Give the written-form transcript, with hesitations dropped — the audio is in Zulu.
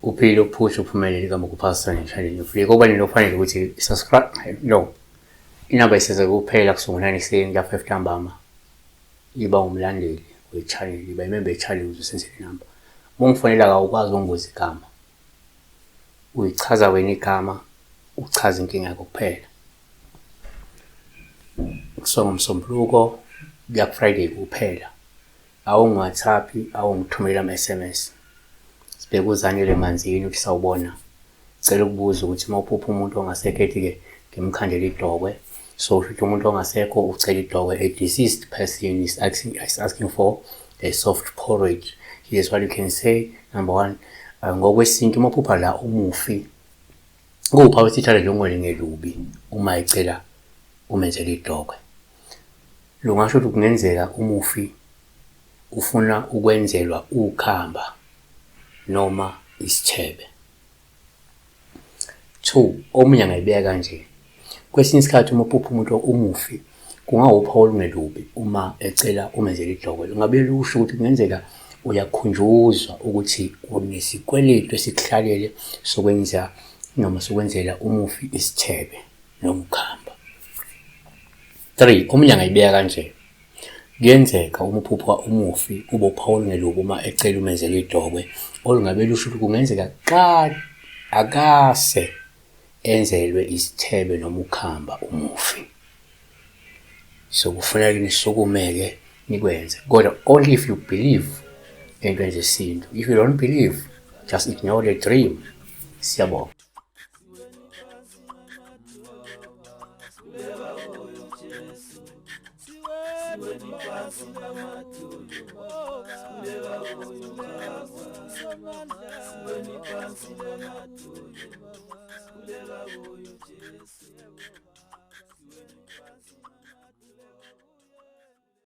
Uphile uphushe uphumelele igama kuphasana neshayini ufike koba nento ofanele ukuthi subscribe no inamba iseze kuphela kusuka ngo-9 ekuseni kuya 5 ntambama. Iba umlandeli we-channel, iba imember ye-channel ukuze usenzele inamba. Uma ungifonela awukwazi ukungibuza igama, uyichaza wena igama, uchaze inkinga yakho kuphela. Kusuka ngoMsombuluko kuya ku-Friday kuphela. Awungi-WhatsApp, awungithumelela ama-SMS. Sibheke uZanele Manzini uthi sawubona. Cela ukubuza ukuthi uma uphupha umuntu ongasekho ethi-ke ngimkhandele idokwe. So usho ukuthi umuntu ongasekho ucela idokwe. A deceased person is asking for a soft porridge. Here's what you can say. Number one, ngokwesintu uma uphupha la umufi kuwuphawu esithala njengolingelubi uma ecela umenzele idokwe. Lungasho ukuthi kungenzeka umufi ufuna ukwenzelwa ukhamba noma isithebe. Two, omunye angayibeka kanje. Kwesinye isikhathi uma uphupha umuntu umufi kungawuphawu olungelubi uma ecela umenzele idokwe. Lungabe lusho ukuthi kungenzeka uyakhunjuzwa ukuthi unesikweletu esikuhlalele sokwenza noma sokwenzela umufi isithebe noma ukhamba. 3 omunye angayibeka kanje. Kuyenzeka uma uphupha umufi kube uphawu olungelubi uma ecela umenzele idokwe olungabe lusho ukuthi kungenzeka ka akase enzelwe isithebe noma ukhamba umufi. So kufuneka nisukumeke nikwenze, kodwa only if you believe entweni zesintu. If you don't believe, just ignore the dream. Siyabonga. Sikhuleka kuyo Jesu.